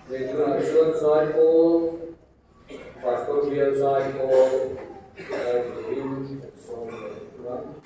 Hei tunah chuan Zaipawl, Pastor Bial Zaipawl zai turin kan sawm leh thung a.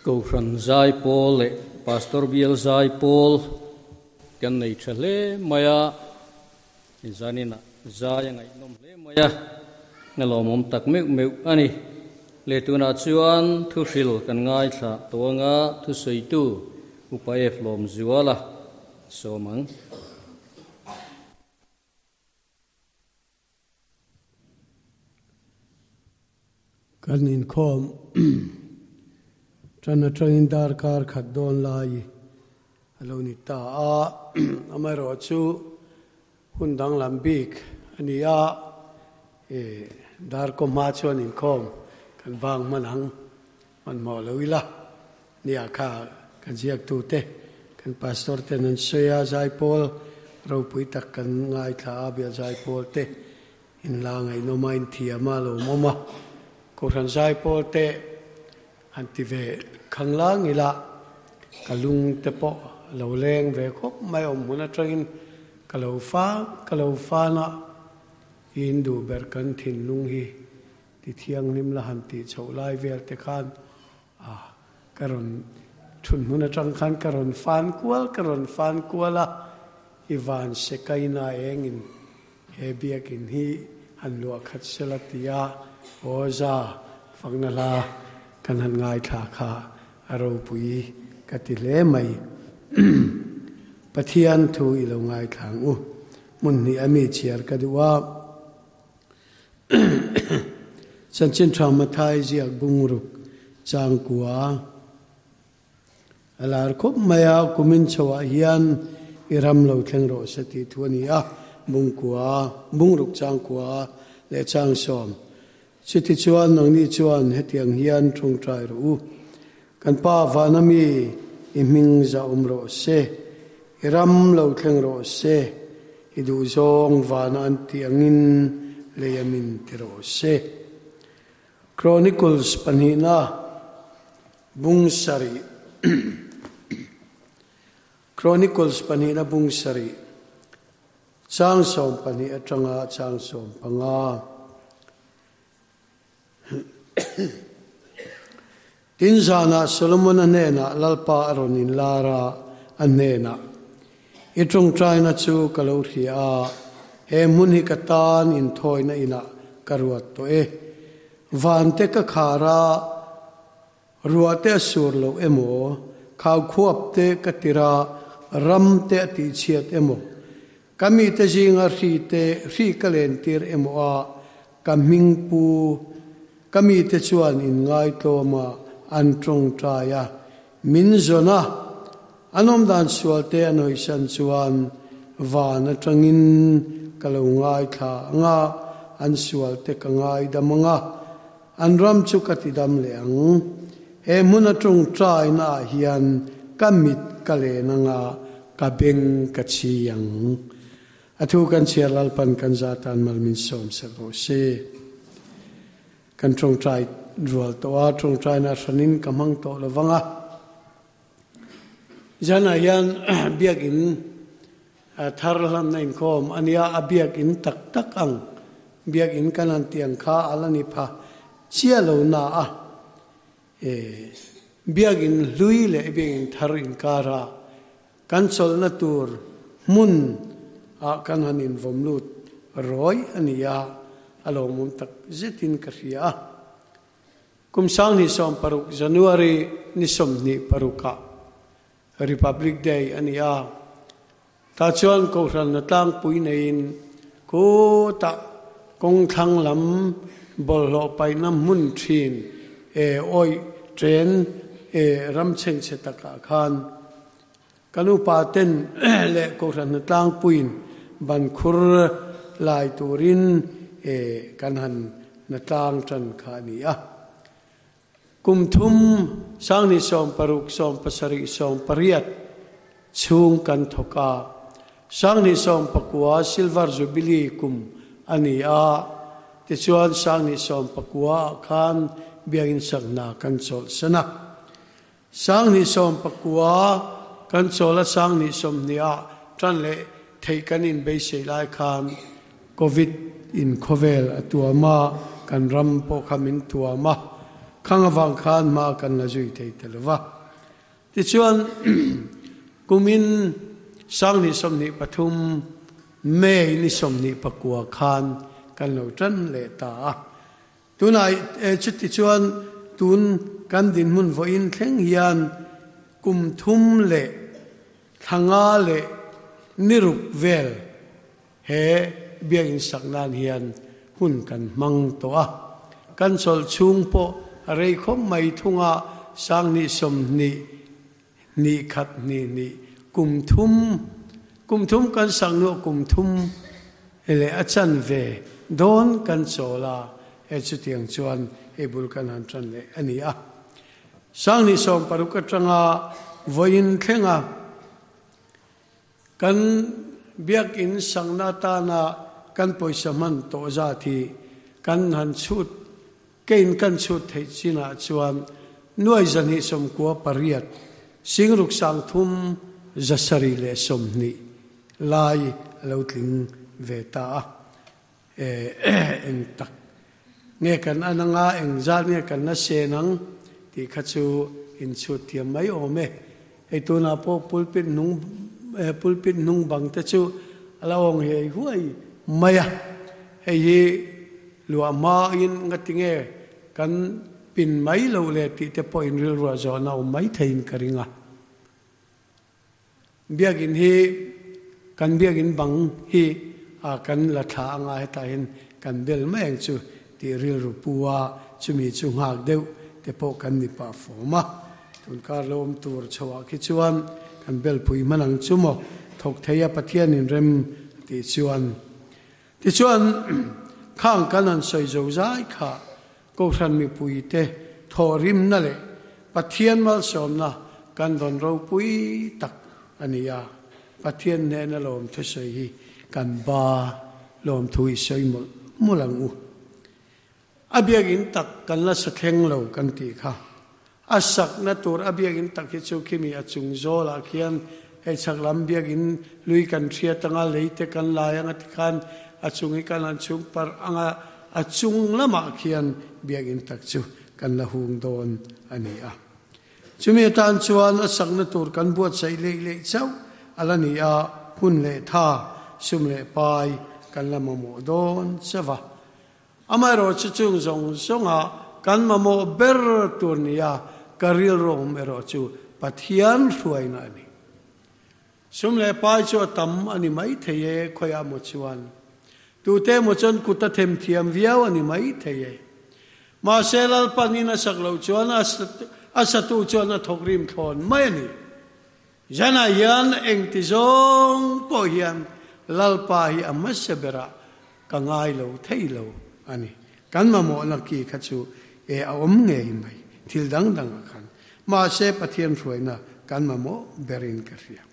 Kohhran Zaipawl leh Pastor Bial Zaipawl kan nei tha hle mai a, zaninah zai a ngaihnawm hle mai a, a lawmawm tak meuh meuh a ni. Leh tunah chuan thuhril kan ngaithla tawh anga thusawitu Upa F Lawmzuala sawm ang. Kan inkhawm tan atangin darkar khat dawn lai a lo ni ta a, amaherawhchu hun danglam bik a ni a, dar kawmhma chuan inkhawm kan vang hman ang hmanhmawh lo ila nia kha kan ziaktute kan pastor ten an sawi a, zaipawl ropui tak kan ngaithla a, bial zaipawl te Inla ngaihnawm a, inthiam a lawmawm a, Kohhran zaipawl te han ti ve khang lang ila ka lung te pawh a lo leng ve khawp mai awm hmun atangin ka lo fa ka lo fan a, i induh ber kan thinlung hi ti thianghlim la han tih chhoh lai vel te khan a ka rawn thun hmun atang khan ka rawn fan kual ka rawn fan kual a, i van sekaina engin He biakinn hi han luah khat sela tia aw za fakna hla kan han ngaithla kha a ropui ka ti hle mai. Pathian thu i lo ngaithla ang u. Hmun hnih a mi chhiar ka duh a. Chanchin Tha Mathai ziak bungruk changkua. A lar khawp mai a, kumin chhoah hian i ram lo thleng rawh se tih thu a ni a, Bungkua, Bungruk Changkua leh Changsawm. Chuti chuan nangni chuan hetiang hian tawngtai rawh u, Kan Pa vana mi i hming za awm rawh se, i ram lo thleng rawh se, i duhzawng vana an tih angin lei a min ti rawh se. Chronicles pahnihna bung sarih Chronicles pahnihna bung sarih chang 12 atanga chang 15. Tin zanah Solomona hnenah Lalpa a rawn inlar a, a hnenah, I tawngtaina chu ka lo hria a, he hmun hi ka tan inthawina inah ka ruat tawh e. Vante ka khar a, ruahte a sur loh emaw, khaukhuap te ka tir a, ram te a tihchhiat emaw, ka mite zinga hri te hri ka lentir emaw a, ka hming pu, ka mite chuan inngaihtlawm a, an tawngtai a, min zawn a, an awmdan sual te an hawisan chuan van atangin ka lo ngaithla ang a, an sual te ka ngaidam ang a, an ram chu ka tidam leh ang. He hmun a tawngtaina ah hian ka mit ka len ang a, ka beng ka chhi ang. A thu kan chhiar Lalpan kan za tan mal min sawm sak rawh se. Kan tawngtai rual tawh a, tawngtaina hranin ka hmang tawh lovang a. Zanah hian biakinn thar hlanna inkhawm a nia, a biakinn tak tak ang biakinn kan han tih ang kha a la ni pha chiah lo na a. Biakinn hlui leh biakinn thar inkara kan chawlhna tur hmun ah kan han invawm lut rawi a ni a, a lawmawm tak zetin ka hria a. Kum 2016 January ni 26 ah Republic Day a ni a, tah chuan Kohhran tlangpui neiin khutah kawng thlang lam bawlhhlawh paihna hmun thin e awih chen e ram chhengchhe takah khan kan upa ten leh Kohhran tlangpuiin ban khur lai turin e kan han na tlang tan kha a ni a. Kum thum, 2016, 17, 18 chhung kan thawk a. 2019 Silver Jubilee kum a ni a, tichuan 2019 ah khan biakinn sakna kan chawlhsan a. 2019 kan chawl a, 2020 ah tan leh theih kan inbeisei lai khan Covid in khawvel a tuam a, kan ram pawh kha min tuam a. Khang avang khan hma kan la zui thei ta lo va. Tichuan, kumin 2023 May ni 29 khan kan lo tan leh ta a. Tunah chuti chuan tun kan dinhmun vawiin thleng hian kum thum leh thla nga leh ni ruk vel he biakinn sak nan hian hun kan hmang tawh a. Kan chawlh chhung pawh a rei khawp mai thung a, 2021 khat hnih hnih kum thum kum thum kan sak hnuah kum thum leh a chanve dawn kan chawl a, he chutiang chuan hei bul kan han tan leh a ni a. 2016 atanga vawiin thlenga kan biakinn sakna atana kan pawisa hman tawh zat hi kan han chhut Kein kan chhut theih chinah chuan nuai 298, 6,320 lai a lo tling ve ta a. Eng tak nge kan an anga, eng zat nge kan la sen ang tih kha chu inchhut thiam mai awm e. Hei tunah pawh pulpit hnung pulpit hnung bang te chu a la awng hei huai mai a. Hei hi luah hmain ngatinge kan pin mai loh le tih te pawhin rilruah zawhna awm mai theiin ka ring a. Biakinn hi kan biakinn bang hi kan la thla anga hetah hian kan bel mai ang chu tih rilru pu a, chumi chu nghak deuh te pawh kan ni pah fawm a. Tunkar lo awm tur chhoah khi chuan kan belpui hman ang chu maw thawk thei a Pathianin rem tih chuan. Tichuan, khang kan han sawi zo zai kha Kohhran mipuite thawhrimna leh Pathian malsawmna kan rawn ropui tak a ni a. Pathian hnena lawmthu sawi hi kan ba lawmthu i sawi mawlh mawlh ang u. A biakinn tak kan la sa thleng lo kan tih kha. A sakna tur a biakinn tak hi chu khimi a chung zawlah khian hei chhak lam biakinn lui kan hriat anga lei te kan lai anga tikhan a chung hi kan han chhung parh anga a chung lamah khian biakinn tak chu kan la hung dawn a ni a. Chumi atan chuan a sakna tur kan buatsaih leih leih chauh a la ni a, hun leh tha, sum leh pai kan la mamawh dawn chauh a. Amaherawhchu chung zawng zawnga kan mamawh ber tur nia ka rilruawm erawh chu Pathian hruaina a ni. Sum leh pai chu a tam a ni mai thei e, khawiah maw chuan. Tute emaw chuan kut a them thiam viau a ni mai thei e. Mahse Lalpan in a sak loh chuan a satu chuan a thawk rim thlawn mai a ni. Zanah hian engti zawng pawh hian Lalpa hi a hmasa berah ka ngai lo thei lo a ni. Kan mamawhna ki kha chu e a awm ngei mai, thil dang dangah khan. Mahse Pathian hruaina kan mamawh berin ka hria.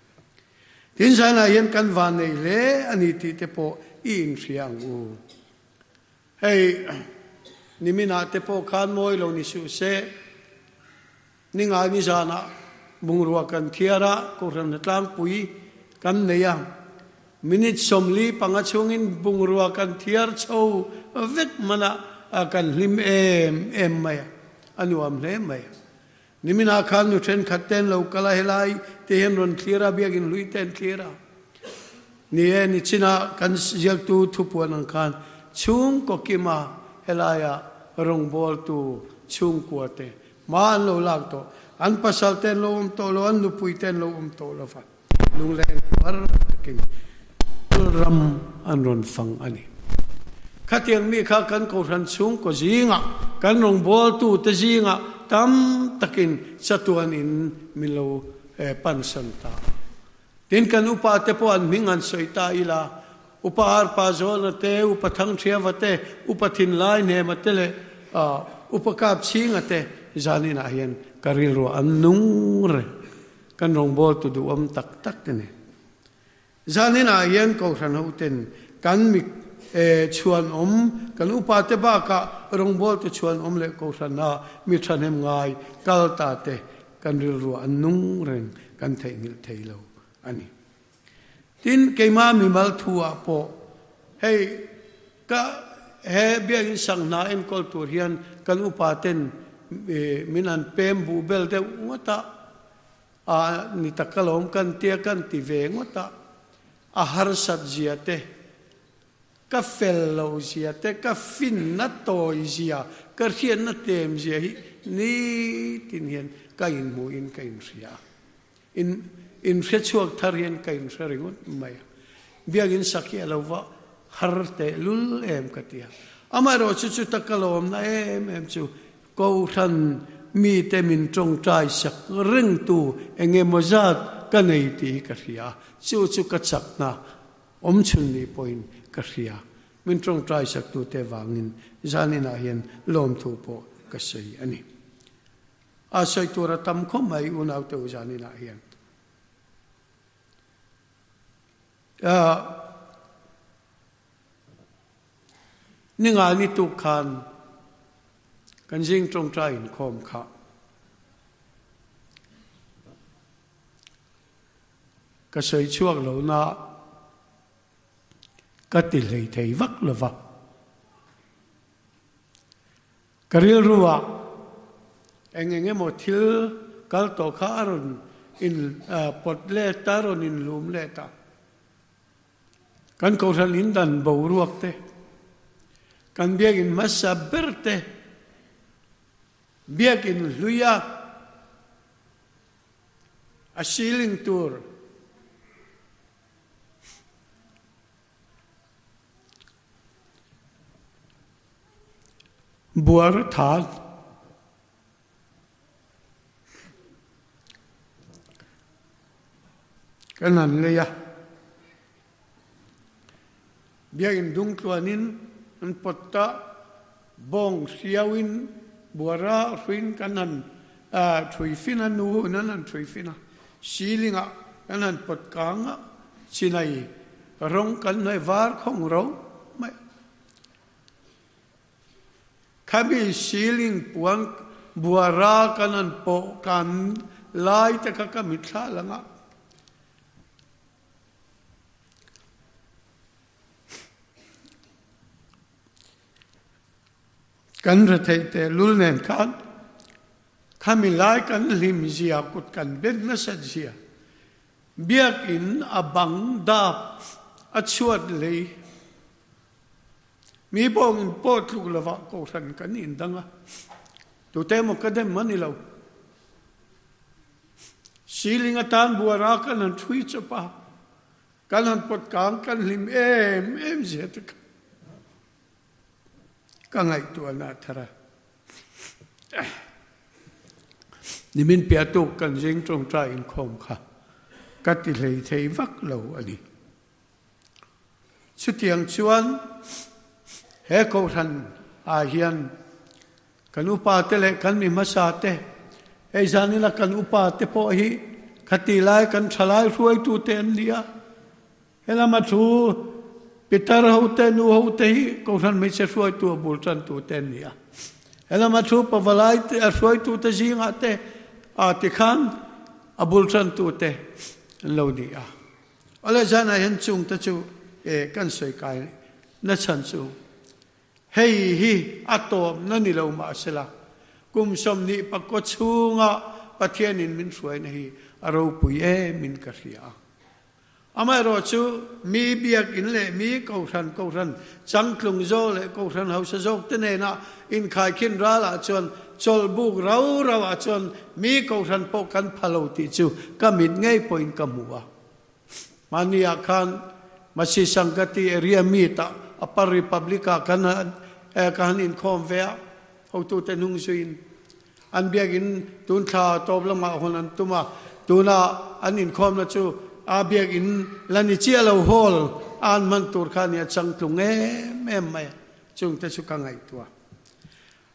Tin zanah hian kan vannei hle a ni tih te pawh i inhria ang u. Hei niminah te pawh khan mawi lo ni suh se. Ningai nizanah bungrua kan thiar a, Kohhran hnatlangpui kan nei a. Minute 45 chhungin bungrua kan thiar chho vek hman a, kan hlim em em mai a, a nuam hle mai a. Niminah khan nu thenkhat te an lo kal a, helai te hian rawn thlir a, biakinn hlui te an thlir a. Ni e, nichinah kan ziaktu thupuan ang khan chhungkaw kima helaia rawngbawltu chhungkua te Hma an lo lak tawh. An pasal te an lo awm tawh lo, an nupui te an lo awm tawh lo va, lungleng har takin ram an rawn fang a ni. Khatiang mi kha kan Kohhran chhungkaw zingah, kan rawngbawltu te zingah tam takin chatuan in min lo pansan ta a. Tin, kan upa te pawh an hming han sawi ta ila, Upa Arpa Zawna te, Upa Thangthiava te, Upa Thinlai Hnema te leh Upa Kapchhinga te zaninah hian ka rilruah an nung reng. Kan rawngbawltu duhawm tak tak te nen. Zaninah hian Kohhran hoten kan mi chhuanawm, kan upa te bakah rawngbawltu chhuanawm leh Kohhrana mi thahnem ngai kal ta te kan rilruah an nung reng kan theihnghilh thei lo a ni. Tin, keimah mimal thu ah pawh hei ka he biakinn sang hna enkawl tur hian kan upa ten min han pem buh bel deuh ngawt a, a ni tak alawm kan tia kan ti ve ngawt a, a harsat zia te, ka fel lo zia te, ka finna tawi zia, ka hriatna tlem zia hi nitin hian ka inhmuhin ka inhria a. In inhre chhuak thar hian ka inhre ringawt mai a. Biakin sak hi a lo va har teh lul em ka ti a. Amaherawhchu chu chuta ka lawmna em em chu Kohhran mite min tawngtai sak rengtu eng emaw zat ka nei tih hi ka hria a, chu chu ka chakna awmchhun ni pawhin ka hria. Min tawngtai saktute vangin zaninah hian lawmthu pawh ka sawi a ni. A sawi tur a tam khawp mai unaute u zaninah hian. Ninga ni tuk khan kan zing tawngtai inkhawm kha. Ka sawi chhuak lo na ka ti hlei thei vak lo va. Ka rilruah eng eng emaw thil kal tawh kha a rawn in pawt let a, a rawn inlum let a. Kan Kohhran in dan boruak te, kan biakin hmasa ber te, biakin hluia a ceiling tur buar than Kan han lei a, biakinn dung tluanin an pawt a, bawng hriauin buara hruiin kan han thui fin a, nu in an han thui fin a, ceiling ah kan han pawt kang a, chinai rawng kan hnuai var khawng ro mai a. Khami ceiling puan buara kan han pawh kan lai te kha ka mitthla lang a. Kan retheih teh lul nen khan khami lai kan hlim zia kut kan ben nasat zia biakinn a bang dap a chhuat lei Mi bawngin pawh tluk lovah Kohhran kan indang a, tute emaw ka dem a ni lo. Ceiling atan buara kan han thui chawp a, kan han pawt kang kan hlim em em zia te kha ka ngaihtuahna a thar a. Nimin piah tuk kan zing tawngtai inkhawm kha ka ti hlei thei vak lo a ni. Chutiang chuan he Kohhran ah hian kan upa te leh kan mi hmasa te, hei zanina kan upa te pawh hi khati lai kan thalai hruaitu te an ni a. Helama thu pitar ho te nu ho te hi Kohhran hmeichhe hruaitu a bul tantu te an ni a. Helama thu pavalai te a hruaitu te zingah te a tikhan a bul tantu te an lo ni a. Awle zanah hian chung te chu e kan sawi kai na chhan chu hei hi a tawpna ni lo mahsela kum 29 chhunga Pathianin min hruaina hi a ropui em in ka hria a. Amaherawh chu mi biakinn leh mi kohhran kohhran changtlung zawk leh kohhran hausa zawk te nena inkhaikhin ralah chuan chawlhbuk rau rauah chuan mi kohhran pawh kan pha lo tih chu ka mit ngei pawhin ka hmu a. Mahniah khan Masi Sangati area meet ah Upper Republic ah kan han ka han inkhawm ve a, hotute hnung zuiin an biakin tun thla tawp lamah hawn an tum a, tuna an inkhawmna chu a biakin la ni chiah lo hall a an hman tur kha nia changtlung em em mai a, chungte chu ka ngaihtuah.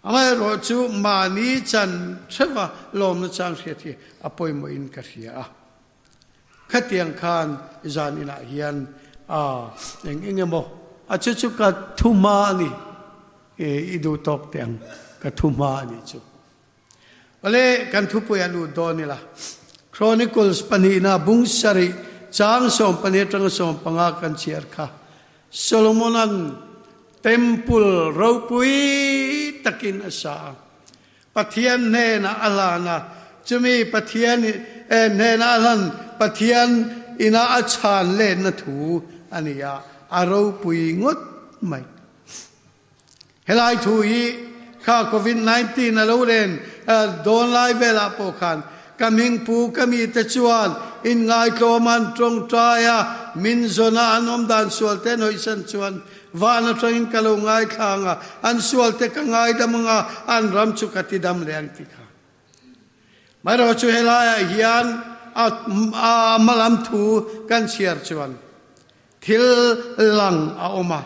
Amaherawh chu mahni chan hreva lawmna chang hriat hi a pawimawhin ka hria a. Khatiang khan zan inah hian a eng eng emaw a chu chu ka thu hma a ni. I duh tawk teh ang ka thu hma a nih chu. Awle kan thupui a lut dawn ila. Chronicles pahnihna bung sarih chang 12 atanga 15 kan chhiar kha. Solomonan Temple ropui takin a sa a. Pathian hnenah a hlan a, chumi Pathian hnena a hlan Pathian ina a chhan letna thu a ni a, a ropui ngawt mai. Helai thu hi kha Covid 19 a lo len dawn lai velah pawh khan ka hmingpu ka mite chuan inngaitlawm an tawngtai a, min zawn a, an awm dan sual te an hawisan chuan van atangin ka lo ngaithla ang a, an sual te ka ngaidam ang a, an ram chu ka tidam leh ang ti kha. Maherawh chu helaiah hian a hmalam thu kan chhiar chuan Thil lang a awm a.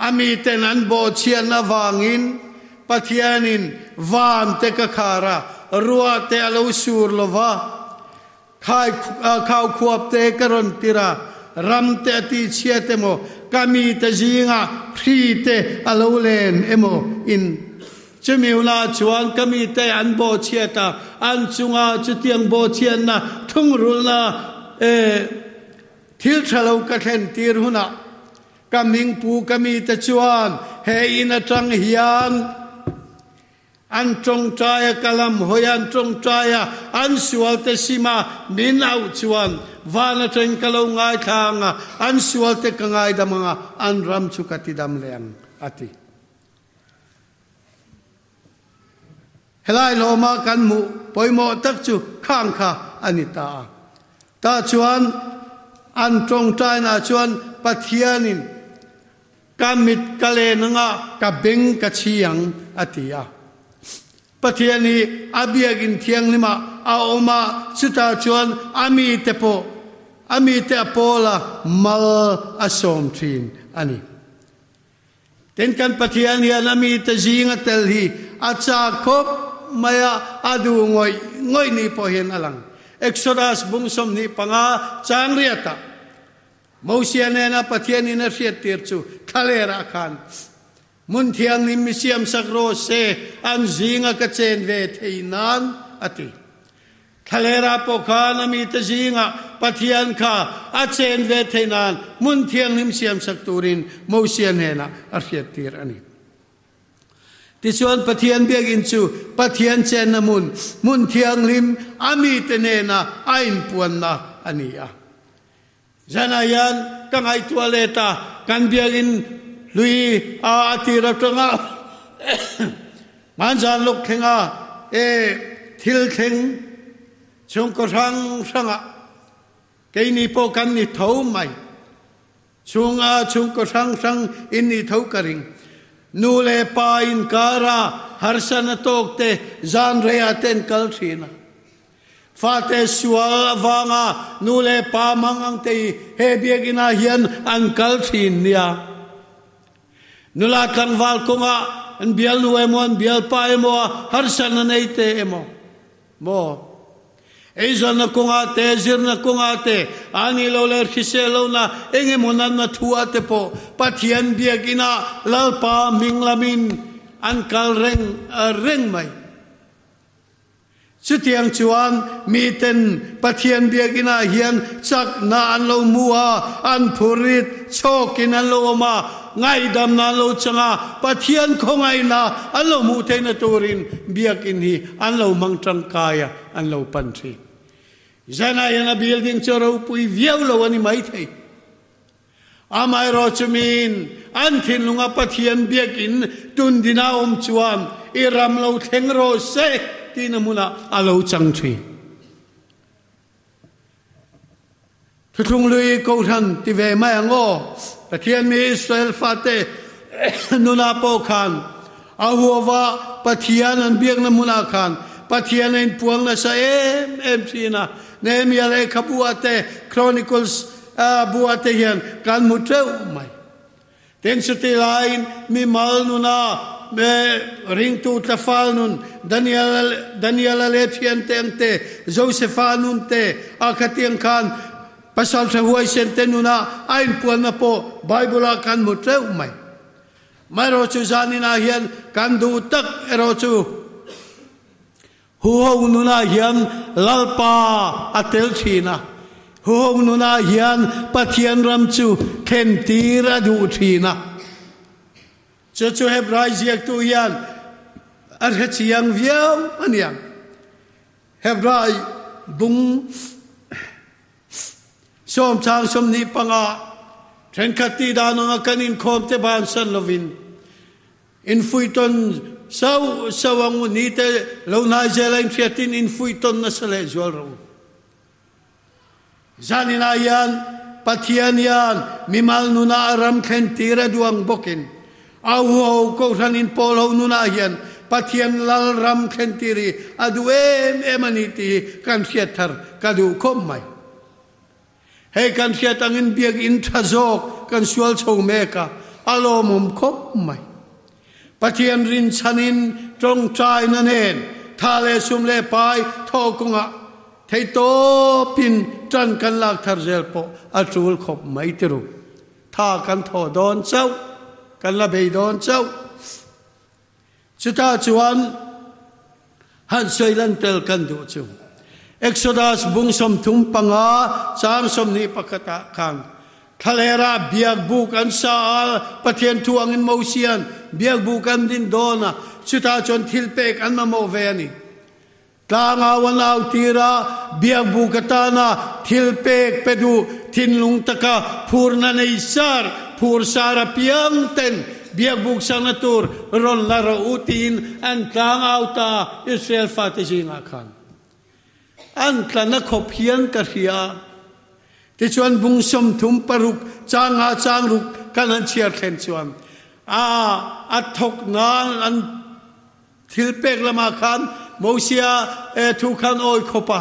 A miten an bawhchhiatna avangin Pathianin van te ka khar a, ruah te a lo sur lo va, khai khaukhuap te ka rawn tir a, ram te a tihchhiat emaw, ka mite zingah hri te a lo len emaw in chumi hunah chuan ka mite an bawhchhiat a, an chunga chutiang bawhchhiatna thungrulhna Thil tha lo ka thlen tir hunah ka hmingpu ka mite chuan he in atang hian an tawngtai a, ka lam hawi an tawngtai a, an sualte sima min auh chuan van atangin ka lo ngaithla ang a, an sualte ka ngaidam ang a, an ram chu ka tidam leh ang, a ti. Helai hlawma kan hmuh pawimawh tak chu khang kha a ni ta a. Tah chuan an tawngtainaah chuan Pathianin ka mit ka len anga ka beng ka chhi ang a ti a. Pathian hi a biakinn thianghlimah a awm a, chutah chuan a mite pawh a mite a pawl a mal a sawm thin a ni. Tin, kan Pathian hian a mite zinga tel hi a chak khawp mai a, a duh ngawih ngawih ni pawh hian a lang. Exodus bung 25 chang riatah Mosia nena Pathianin a hriattir chu thlalerah khan hmun thianghlim mi siamsak rawh se, an zinga ka chen ve thei nan, a ti. Thlalera pawh khan a mite zingah Pathian kha a chen ve theih nan hmun thianghlim siamsak turin Mosia hnenah a hriattir a ni. Tichuan Pathian biakinn chu Pathian chenna hmun, hmun thianghlim a mite nena a inpuanna a ni a. Zanah hian ka ngaihtuah let a, kan biakinn hlui a a tir atanga hmanzan lawk thlenga e thil thleng chhungkaw hrang hrangah keini pawh kan ni tho mai. Chhunga chhungkaw hrang hrang in nih tho ka ring. Nu leh pa inkara harsana tawk te zan reiah te an kal thin a. Fate sual avanga nu leh pa mang ang te hi he biakinn ah hian an kal thin nia. Nula tlangval kawngah an bialnu emaw an bialpa emaw a harsatna nei te emaw maw? Eizawnna kawngah te, zirna kawngah te, a nih loh leh hrisel lohna eng emaw natna thu ah te pawh Pathian biakinn ah Lalpa hming lamin an kal reng reng mai. Chutiang chuan miten Pathian biakinah hian chakna an lo hmu a, an phurrit chhawkin an lo awm a, ngaihdamna an lo chang a, Pathian khawngaihna an lo hmuh theihna turin biakin hi an lo hmang tangkai a, an lo pan thin. Zanah hian a building chu a ropui viau lo a ni maithei. Amaherawhchu miin an thinlunga Pathian biakinn tundina awm chuan i ram lo thleng rawh se tiin a hmunah a lo chang thin. Thuthlung lui Kohhran ti ve mai ang aw, Pathian mi Israel fate nunah pawh khan a huava Pathian an biakna hmunah khan Pathian a inpuang nasa em em thin a, Nehemia lehkhabu ah te Chronicles A buah te hian kan hmu teuh mai. Tin chuti laiin mimal nuna ringtu tlafal nun Daniel Daniela leh thiante ang te, Josefa nun te a khatiang khan pasal tha huaisen te nuna a inpuanna pawh Bible ah kan hmu teuh mai. Amaherawh chu zaninah hian kan duh tak erawh chu Huho nunah hian Lalpa a tel thin a, huho nunah hian Pathian ram chu thlen tir a duh thin a. Chu chu Hebrai ziaktu hian A hre chiang viau a niang. Hebrai bung sawmchang 25 thenkhat tih dan anga kan inkhawm te bansan lovin infuihtawn sauh sauh ang u ni te lo hnai zel a inhriatin infuihtawn nasa leh zual rawh u. Zaninah hian Pathian hian mimal nunah a ram thlen tir a duh ang bawkin a huho Kohhran in pawl ho nunah hian Pathian lal ram thlen tir hi a duh em em a ni tih hi kan hriat thar ka duh khawp mai. Hei kan hriat angin biakinn tha zawk kan sual chho mek a, a lawmawm khawp mai. Pathian rinchhanin tawngtaina nen tha leh sum leh pai thawh kawngah theihtawpin tan kan lak thar zel pawh a tul khawp mai tiru. Tha kan thawh dawn chauh, kan la bei dawn chauh. Chutah chuan han sawi lan tel kan duh chu Exodus bung 35 chang 21 ah khan Thlalera biakbuk an sa a, Pathian thu angin Mosia'n biakbuk an din dawn a, chutah chuan thilpek an mamawh ve a ni. Tlangau an au tir a, biakbuk atana thilpek pe duh thinlung taka phurna nei sar, phur sar apiang ten biakbuk sakna tur rawn la rawh u tiin an tlangau ta a, Israel fate zingah khan. An tlana khawp hian ka hria. Tichuan bung 36 chang nga chang ruk kan han chhiar thlen chuan a a thawk nan an thil pek lamah khan Mosia thu khan awi khawp a.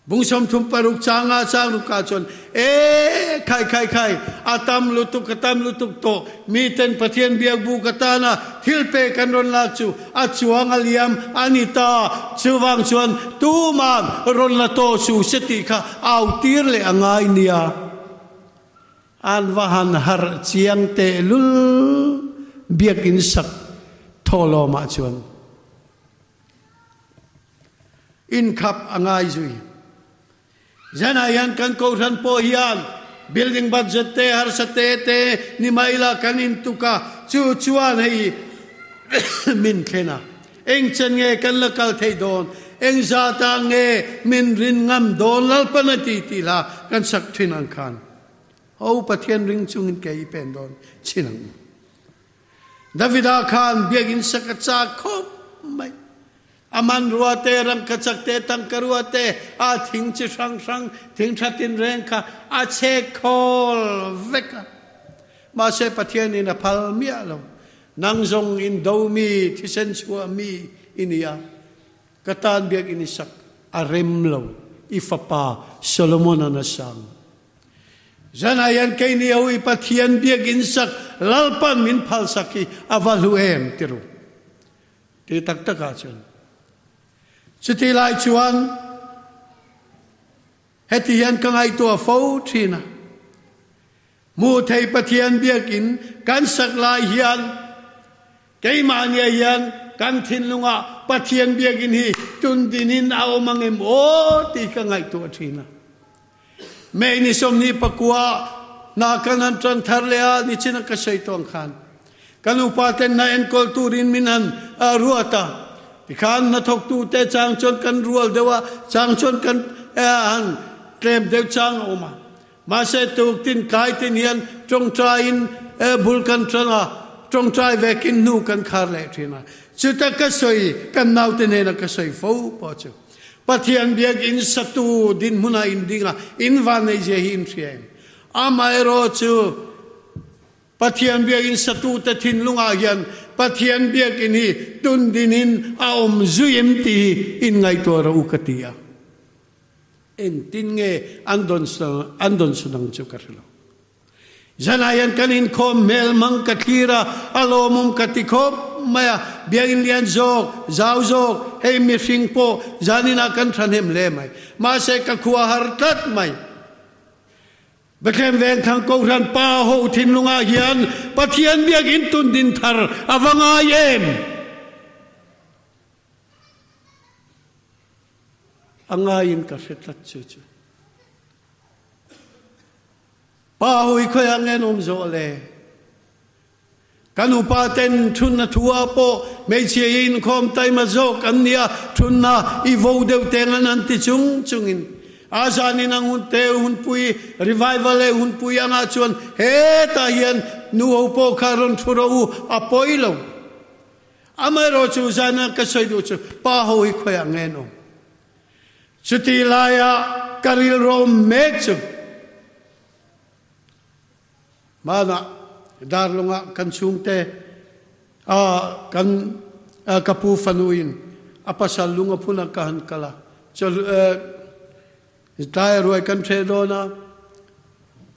Bung 36 chang nga chang ruk ah chuan e khai khai khai a tam lutuk a tam lutuk tawh mi ten Pathian biak buk atana thil pek an rawn lak chu a chuang a liam a ni ta. Chuvang chuan tuman rawn la tawh su se tih kha au tir leh a ngai nia. An va han harh chiang tehlul biakinn sak thawhlawmah chuan inkhap a ngai zui. Zanah hian kan Kohhran pawh hian building budget te harsa te te ni mai la kan intuk a, chu chuan hei min thlen a. Eng chen nge kan la kal theih dawn, eng zatah nge min rin ngam dawn Lalpan a ti tih hla kan sak thin ang khan ho Pathian ring chungin ke i pen dawn chin ang u. Davida khan biakinn sak a chak khawp mai. A hmanrua te, rangkachak te, tangkarua te, a thing chi hrang hrang, thing tha tinreng kha a chek khawl vek a. Mahse Pathian in a phal miah lo. Nang zawng in do mi, thisen chhuah mi i ni a. Ka tan biakinn i sak a rem lo. I fapa Solomon an a sang. Zanah hian keini ho i Pathian biakinn sak Lalpan min phal sak hi a va hlu em ti ru. Ti tak tak ah cun. Cuti lai chuan heti hian ka ngaihtuah fo thin a. Hmuh thei Pathian biakinn kan sak lai hian keimah nia hian kan thinlung ah Pathian biakinn hi tundin in a um angem aw ti ka ngaihtuah thin a. May ni 29 na kan han ṭan thar leh a, nichin a ka sawi tawng khan. Kan upa ten na enkawl turin min han ruat a. Tikhan hnathawktu te chang chuan kan rual deuh a, chang chuan kan han tlem deuh chang a awm a. Mahse tuk tin tlai tin hian ṭawngṭaiin bul kan ṭan a, ṭawngṭai vekin hnu kan khar leh ṭhin a. Chuta ka sawi, kan naute hnena ka sawi fo pawh chu. Pathian biakinn satu dinhmunah in ding a, in vanneihzia hi in hria em? Amaherawh chu Pathian biakinn satute thinlungah hian Pathian biakinn hi tundin in a awm zui em tih hi in ngaihtuah rawh u ka ti a. Engtin nge an dawn an dawn sun ang chu ka hre lo. Zanah hian kan inkhawm hmel hmang ka thlir a, a lawmawm ka ti khawp mai a, biakinn lian zawk, zau zawk, hei mihring pawh zaninah kan thahnem hle mai. Mahse ka khua har tlat mai. Bethlehem Vengthlang Kohhran pa ho thinlungah hian Pathian biakinn tundin thar a va ngai em? A ngaiin ka hre tlat chu chu. Pa hui khawiah nge an awm zawh le? Kan upa ten thunna thu ah pawh Hmeichhia hi inkhawm taima zawk an nia, thunna i vo deuh teng an han ti chung chungin a zanin ang hun te hunpui revival leh hunpui angah chuan hetah hian nu ho pawh kha rawn thu rawh u, a pawi lo. Amaherawh chu zana ka sawi duh chu pa ho hi khawiah nge an awm? Chutih laia ka rilru awm mek chu hmanah Darlungah kan chhungte kan ka pu fanuin a pasal lung a phun a ka han kal a, tlai a ruai kan hreh dawn a,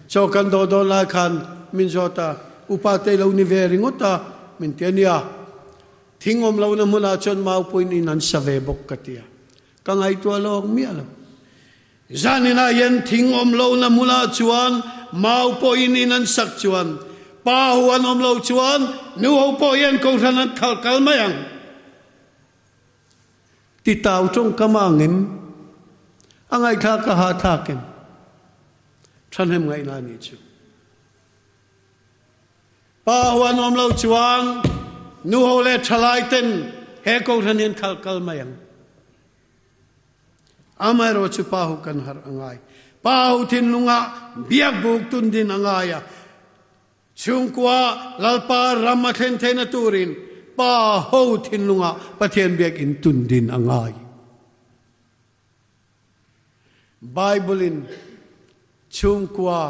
chaw kan dawh dawn lai khan min zawt a, upa te lo ni ve ringawt a min ti a nia. Thing awm lohna hmunah chuan maupuiin in an sa ve bawk ka ti a, ka ngaihtuah lawk miah lo. Zaninah hian thing awm lohna hmunah chuan mau pawhin in an sak chuan, pa ho an awm loh chuan nu ho pawh hian kohhran an khalh kal mai ang. Titau tawngkam a ang em? A ngaihthlak a hahthlak em? Thahnem ngaihna a nih chu. Pa ho an awm lo chuan nu ho leh thalai ten he kohhran hi an khalh kal mai ang. Amaherawh chu pa ho kan harh a ngai. Pa ho thinlungah biakbuk tun din a ngai a, chhungkua Lalpa ram a thlen theihna turin pa ho thinlungah Pathian biakinn tun din a ngai. Bible-in chhungkua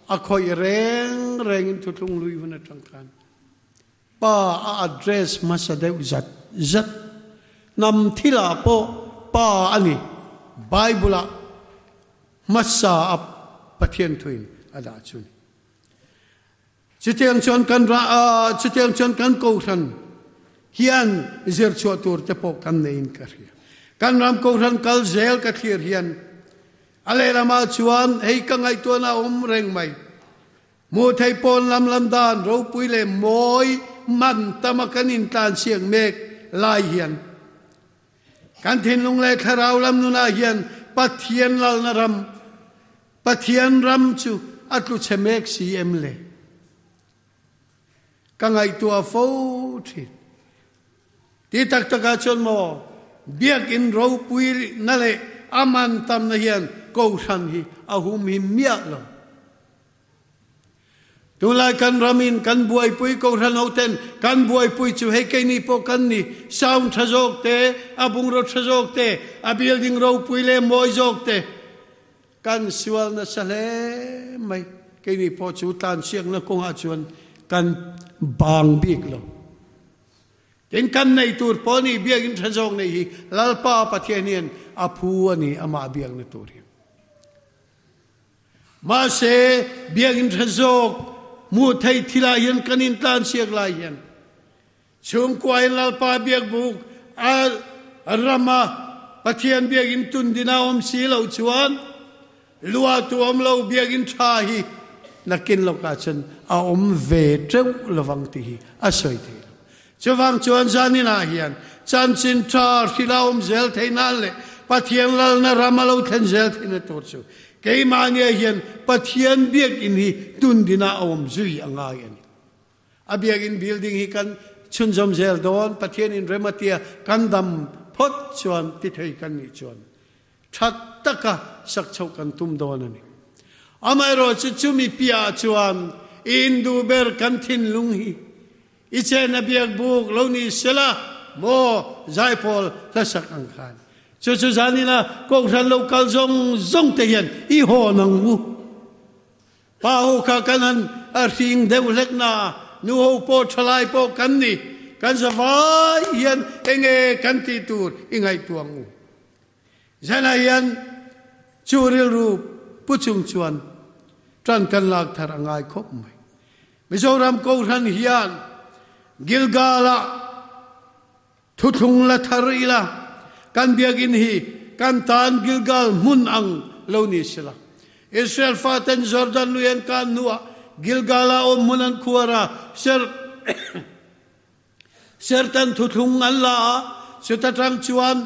a khawih reng rengin thuthlung lui hun atang khan pa a address hmasa deuh zat zat. Hnam thilah pawh pa a ni. Bible-ah hmasa a Pathian thuin a dah chu ni. Chutiang chuan kan chutiang chuan kan kohhran hian zir chhuah tur te pawh kan neiin ka hria. Kan ram kohhran kal zel ka thlir hian a lehlamah chuan hei ka ngaihtuahna a awm reng mai. Hmuh theih pawn lam lam dan ropui leh mawi man tama kan intlansiak mek lai hian kan thinlung leh thlarau lam nunah hian Pathian lalna ram Pathian ram chu a tlu chhe mek si em le? Ka ngaihtuah fo thin. Ti tak takah chuan maw Biakinn ropui na leh a man tamna hian Kohhran hi a humhim miah lo. Tunlai kan ramin kan buaipui Kohhran hoten kan buaipui chu hei keini pawh kan ni, sound tha zawk te, a bungraw tha zawk te, a building ropui leh mawi zawk te, Kan sual nasa hle mai. Keini pawh chu tlansiakna kawngah chuan kan bang bik lo. Tin, kan nei tur pawh ni biakin tha zawk nei hi Lalpa Pathian hian a phu a ni amah biakna tur hi. Mahse, biakin tha zawk hmuh theih thilah hian kan intlansiak lai hian Chhungkuain Lalpa biakbuk a rama Pathian biakinn tun din a awm si loh chuan luahtu awm lo biakinn tha hi nakin lawkah chuan a awm ve teuh lovang tih hi a sawi thei lo. Chuvang chuan zaninah hian chanchin tha hrilh a awm zel theih nan leh Pathian lalna ram a lo thlen zel theihna tur chu keimahnia hian Pathian biakinn hi tun dinah a awm zui a ngai a ni. A biakinn building hi kan chhunzawm zel dawn, Pathian in rem a tia kan dam phawt chuan ti thei kan nih chuan tha taka sak chhoh kan tum dawn a ni. Amaherawh chu chumi piahah chuan i induh ber kan thinlung hi i chena biak buk lo ni sela maw zaipawl hlasak ang khan chu chu zanina kohhran lo kal zawng zawng te hian i hawn ang u. Pa ho kha kan han a hring deuh hlek na a, nu ho pawh thalai pawh kan ni, kan za vai hian enge kan tih tur i ngaihtuah ang u. Zanah hian chu rilru pu chung chuan tan kan lak thar a ngai khawp mai. Mizoram Kohhran hian Gilgal-ah Thuthlung la thar ila, kan biakinn hi kan tan Gilgal hmun ang lo ni sela. Israel faten Jordan lui an kan hnuah Gilgal-ah awm hmun an khuar a, ser sertan thuthlung an la a, chuta tang chuan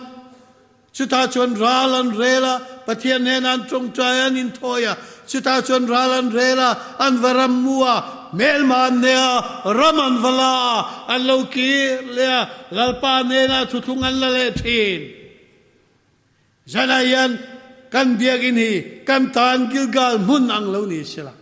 chutah chuan ral an rel a, Pathian hnenah an tawngtai a, an inthawi a, chutah chuan ral an rel a, an va ram mu a. Hmelma an nei a, ram an va la a, an lo kir leh a, Lalpa hnenah thuthlung an la leh thin. Zanah hian kan biakinn hi kan tan Gilgal hmun ang lo ni sela.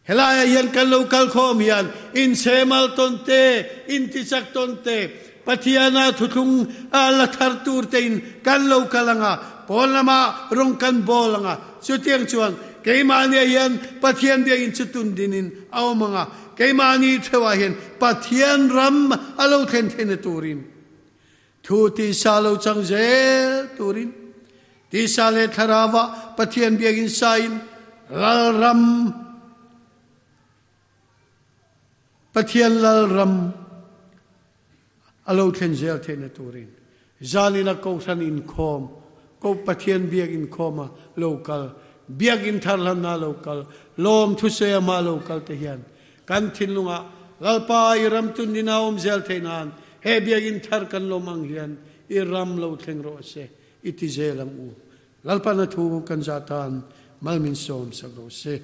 Helaiah hian kan lo kal khawm hian inchhemal tawn te, intichak tawn te, Pathiana thuthlung la thar tur tein kan lo kal ang a, pawn lamah rawng kan bawl ang a. Chutiang chuan keimahniah hian Pathian biakinn chu tun dinin a awm ang a, keimahni theuhah hian Pathian ram a lo thlen theihna turin Thu tisa lo chang zel turin tisa leh thlarauah Pathian biakinn sain Lalram, Pathian Lalram a lo thlen zel theihna turin zanina Kohhran inkhawm, Ko Pathian biak inkhawma lo kal, biakinn thar hlanna lo kal, lawm thusawi ama lo kal te hian Kan thinlungah Lalpa i ram tun in a awm zel theih nan he biakinn thar kan lawm ang hian i ram lo thleng rawh se i ti zel ang u. Lalpa na thu kan zah tan mal min sawm sak rawh se.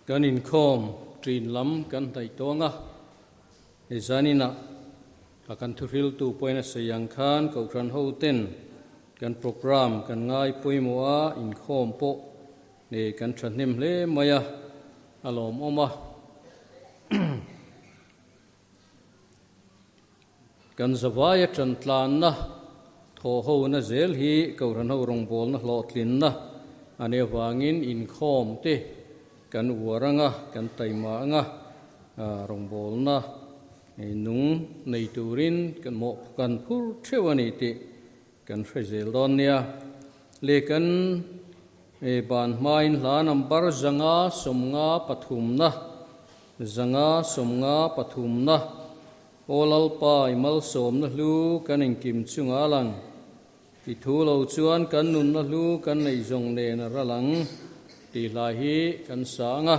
Kan inkhawm ṭin lam kan hnaih tawng a, hei zaninah a kan thuhriltu pawhin a sawi ang khan Kohhran hoten kan programme kan ngai pawimawh a, inkhawm pawh nei kan ṭhahnem hle mai a, a lawmawm a. Kan zavaia ṭantlanna thawhhona zel hi Kohhranho rawngbawlna hlawhtlinna a nih avangin inkhawm te kan uar ang a, kan taima ang a, rawngbawlna nung nei turin kan mawh kan phur theuh a ni tih kan hre zel dawn nia. Le kan ban hmain hla number 553, 553, Aw Lalpa, i malsawmna hlu kan inkim chunga lang. I thu lo chuan kan nunna hlu kan neih zawng nen a ral ang tih hlai hi kan sa ang a.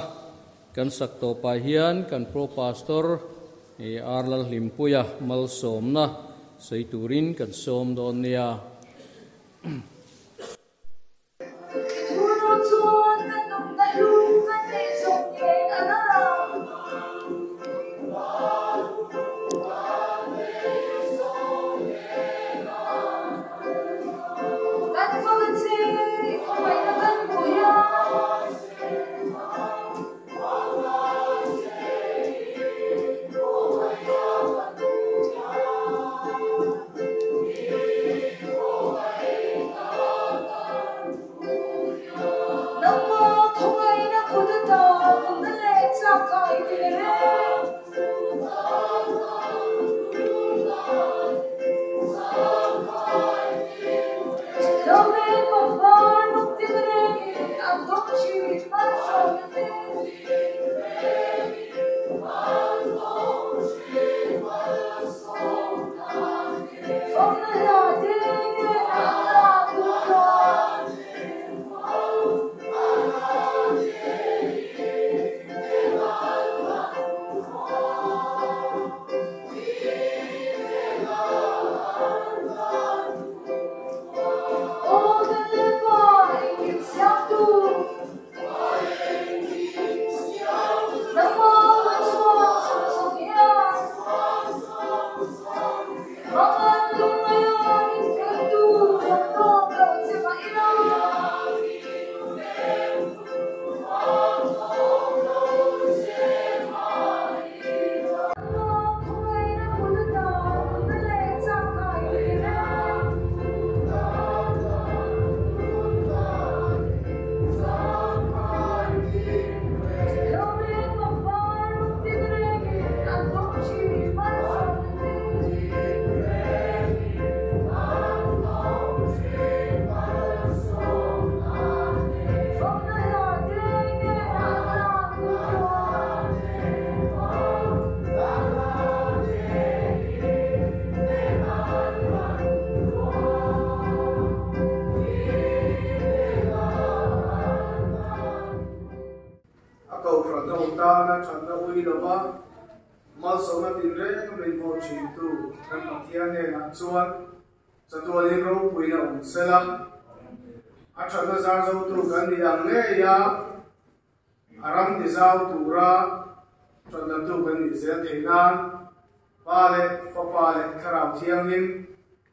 Kan sak tawpah hian kan Pro Pastor R. Lalhlimpuia malsawmna sawi turin kan sawm dawn nia. Thu chuan kan nunna hlu kan neih zawng nen a ral ang. Kan fak a che, i khawngaihna kan hmuh hian. Nangmah khawngaihna kut ata nunna leh chak i ti reng. Lawmen pangpar nung tin rengin an dawng thin malsawmna te. Fakna hla te nen an la duh tluan. Aw kan Lalpa engkim siamtu. Nangmah ka chhuak sawng sawng hian. Mangan lungngaia min feltu fak tawk lo che mah ila. Nangmah khawngaihna kut ata nunna leh chakkai ti reng. Lawmen pangpar lungtin rengin an dawng thin malsawmna te. Fakna hla te nen an tlan duh tluan. A kohhran ho tana thatna ui lova Malsawmna tinreng min vawt thintu kan Pathian hnenah chuan chatuanin ropuina awm sela, a thatna zar zotu kan ni ang ngei a, a ram ti zau tura thatnatu kan nih zel theih nan Pa leh Fapa leh Thlarau Thianghlim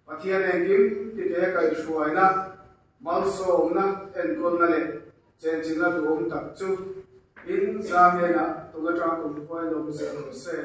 Pathian engkim tite kaihhruaina, malsawmna, enkawlna leh chenchilhna duhawm tak chu in za hnenah tun atang kum khuai lawm zel rawh se.